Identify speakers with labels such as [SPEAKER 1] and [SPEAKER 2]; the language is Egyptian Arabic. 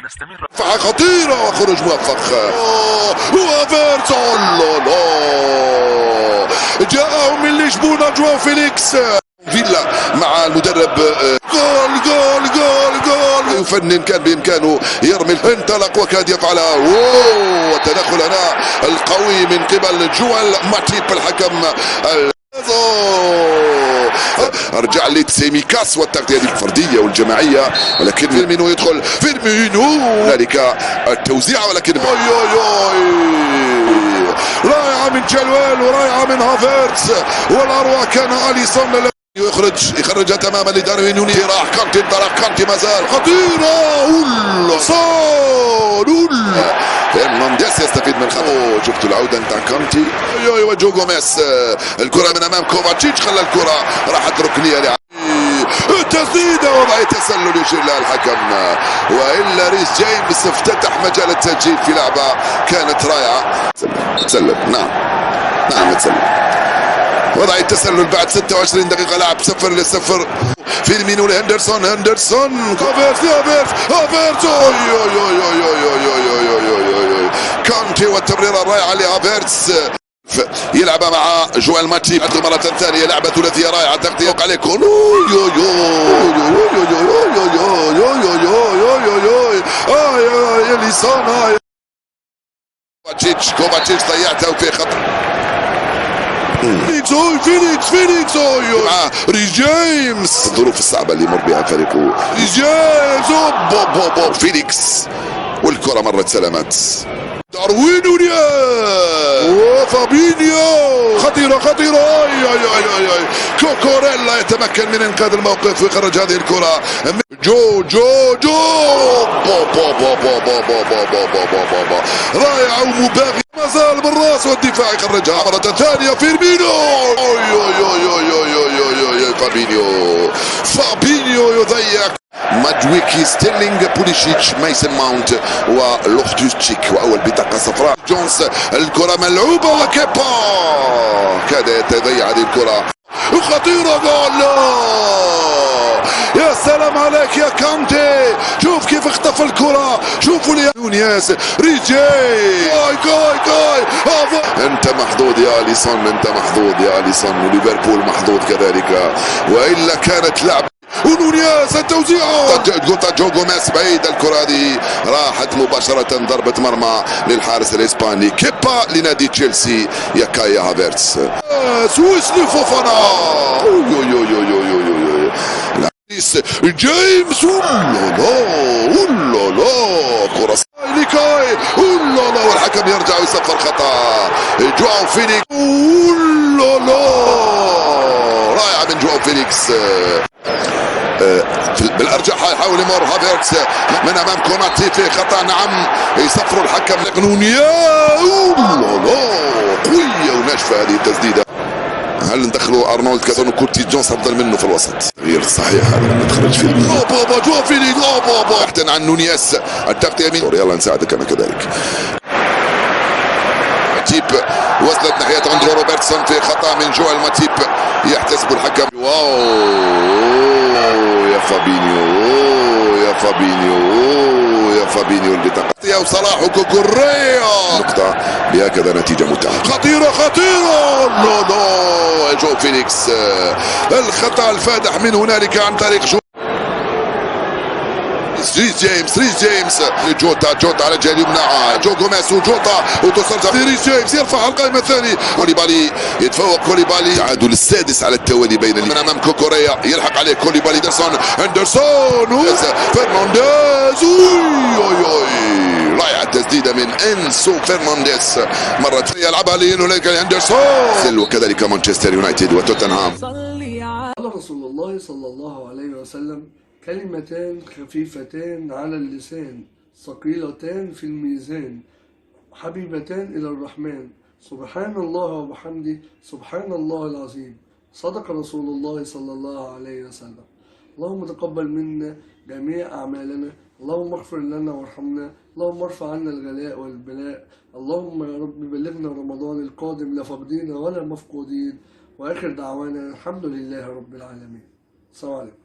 [SPEAKER 1] لنستمر.
[SPEAKER 2] خطيرة وخروج موفق. وهافيرتس، لا لا، جاءهم من لشبونة جواو فيليكس. فيلا مع المدرب. جول جول جول جول، يفنن، كان بامكانه يرمي، انطلق وكاد يفعلها. والتدخل هنا القوي من قبل جوال ماتيب الحكم. رجع لتسيميكاس والتغطيه الفردية والجماعيه، ولكن فيرمينو يدخل، فيرمينو ذلك التوزيع، ولكن رائعة من تشالويل ورائعة من هافيرتس، والاروع كان اليسون يخرج، يخرجها تماما لداروين نونيز. راح كانتي، انطلق كانتي، مازال خطيرة، صول فرنانديز يستفيد من خطأ. شفتوا العودة نتاع كانتي وجو غوميز، الكره من امام كوفاتشيتش، خلى الكره راحت ركنيه. التسديده وضع تسلل يشير لها الحكم، والا ريس جيمس افتتح مجال التسجيل في لعبه كانت رائعة. تسلل، نعم نعم تسلل، وضع التسلل بعد 26 دقيقة لعب، 0-0. فيرمينو لهندرسون، هندرسون، هافيرتس، هافيرتس، كانتي والتمريرة الرائعة لهافيرتس، يلعب مع جوال ماتيب مرة ثانية، لعبة ثلاثية رائعة، تغطية عليه، كوفاتشيتش، كوفاتشيتش ضيعتها وفي خطر. فيليكس، فيليكس، فيليكس مع ريس جيمس، الظروف الصعبة اللي يمر بها فريقه. ريس جيمس، بو بو بو، فيليكس، والكرة مرت سلامات. داروين نونيز وفابينيو، خطيرة خطيرة، اي اي اي اي، كوكوريلا يتمكن من انقاذ الموقف ويخرج هذه الكرة. جو جو جو، بو بو بو بو بو بو بو بو بو بو بو بو، رائعة ومباغتة، ما زال بالراس والدفاع يخرجها مرة ثانية. فيرمينو، اي اي اي اي اي اي اي، فابينيو، فابينيو يضيع. مادويكي، ستيرلينغ، بوليشيتش، مايسن ماونت ولوفتوس تشيك، واول بطاقة صفراء. جونز، الكره ملعوبه وكيبا كاد يتضيع هذه الكره، خطيرة، جول! يا سلام عليك يا كانتي، شوف كيف اختفى الكره، شوفوا لي نونيز، ريجي، كاي كاي كاي، انت محظوظ يا اليسون، انت محظوظ يا اليسون، وليفربول محظوظ كذلك، والا كانت لعبه. ونونيز التوزيع، جو غوميز بعيد، الكرة هذه راحت مباشرة ضربة مرمى للحارس الإسباني كيبا لنادي تشيلسي. يا كايا هافيرتس، ويسلي فوفانا، جيمس، لا لا لا، كرة لكاي، لا لا، والحكم يرجع ويصفر خطأ. جواو فيليكس، لا لا، رائعة من جواو فيليكس. بالارجح يحاول يمر هافيرتس من امام كوناتي في خطا، نعم يصفر الحكم. نونيا، لا لا، قوية وناشفه هذه التسديده. هل ندخلوا ارنولد كازون؟ كورتي جونز افضل منه في الوسط. غير صحيح هذا لما تخرج فيه. بابا جو فيليكس، بابا بحثا عن نونياس، التغطية يمين، يلا نساعدك انا كذلك. ماتيب وصلت ناحية اندرو روبرتسون في خطا من جوال ماتيب، يحتسب الحكم. واو يا فابينيو، يا فابينيو، يا فابينيو، البطاقة وصلاح وكوكوريا، نقطة بهكذا نتيجة متعة. خطيرة خطيرة، لا لا، جو فيليكس، الخطأ الفادح من هنالك عن طريق جو. ريس جيمس، ريس جيمس، جوتا، جوتا على الجهة اليمنى، جو غوميز وجوتا، وتصل ريس جيمس يرفع القائمة الثاني. كوليبالي يتفوق، كوليبالي، التعادل السادس على التوالي بين من امام كوكوريا، يلحق عليه كوليبالي، اندرسون، اندرسون، فرنانديز، رائعة التسديده من انسو فرنانديز، مرة ثانية يلعبها لهناك اندرسون، وكذلك مانشستر يونايتد وتوتنهام.
[SPEAKER 3] قال رسول الله صلى الله عليه وسلم: كلمتان خفيفتان على اللسان، ثقيلتان في الميزان، حبيبتان إلى الرحمن، سبحان الله وبحمده، سبحان الله العظيم. صدق رسول الله صلى الله عليه وسلم. اللهم تقبل منا جميع أعمالنا، اللهم اغفر لنا وارحمنا، اللهم ارفع عنا الغلاء والبلاء، اللهم يا رب بلغنا رمضان القادم لا فاقدين ولا مفقودين. وآخر دعوانا الحمد لله رب العالمين. السلام عليكم.